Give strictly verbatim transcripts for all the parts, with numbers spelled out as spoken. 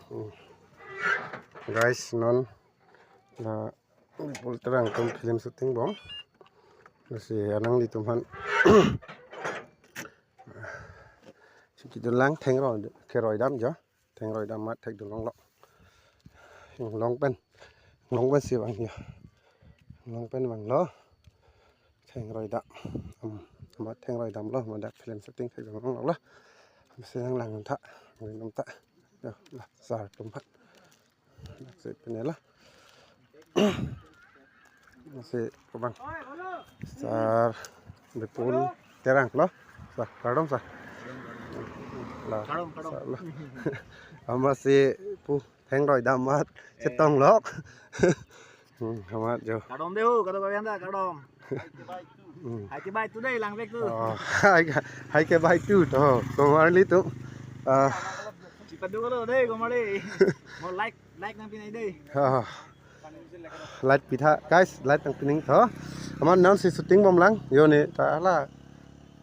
Hmm. Guys, non la Bipul Terang atum film shooting bom. Lasi ananglitum aphan chingki dunlang, thengroi, keroi dam jo. Thengroi dam amat thekdun longlo. Inglong pen, inglong pensi vang jo. Inglong pen vanglo. Thengroi dam. Am, amat thengroi damlo, amat dak film shooting thekdun longlo. Masi nanglang tha, nanglang tha. Jo, la, sir atum aphan. Lasi pine la. Lasi kobang. Sir Bipul Terang lo. Sir, kardom sir. La, kardom, kardom. Sir lo. Amatsi pu thengroi dam amat chetong lok. Hmm, amat jo. Kardom dei ho, kardom Babianda, kardom. Hmm. Hai ke bai tu dei, lang vek tu. Oh, hai ke, hai ke bai tu to. Komarli tu. Ah. Chipadu kalo dei, komarli. Mo like, like nangpi nai dei. Ah. Light pitha, guys, light nangpi nang tho. Amat nonsi shooting bom lang. Jo ne ta la.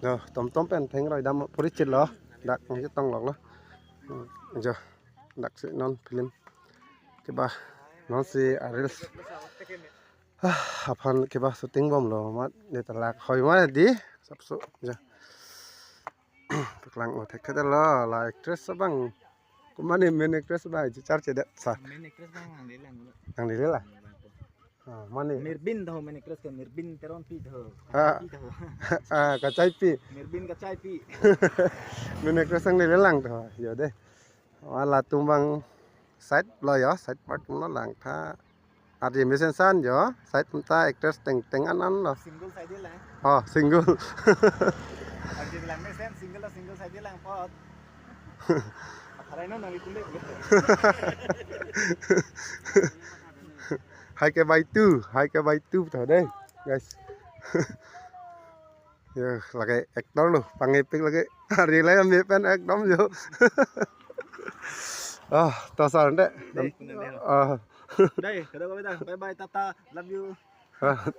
Jo, tom tom pen thengroi dam puri chit lo. Dak nangchetong lok lo. Hmm, jo. Daksi non film keba, nonsi a-reels, ah, aphan keba shooting bomlo, amat ne ta lak hoi ma dei, sapso jo. Paklang o thek thek lo, la actress abang. Komatne main actress abang, chichar chedet sir. Main actress abang nangle lang lo. Nangle lang. Ah, mane. Mirbin tho main actress ke, Mirbin Teronpi tho. Ah. Kachaipi tho. Ah, Kachaipi. Mirbin Kachaipi. Main actress nangle lang tho. Jo dei. Wala atum abang side lo jo, side part lo lang tha. Arje mesen san jo, side atum ta actress teng teng an an lo. Single side lang. Oh, single. Arje lang mesen single lo, single side lang apot. Aharai no nangli kulik. Hai ke bai tu, hai ke bai tu tho dei, guys. Ya, lake actor lo, pangepik lake. Hari lai kami pen ekdom jo. Ah, to sir dei. Dei, kuna dei. Ah. Dei, kada kami dah. Bye bye, tata, love you. Ah,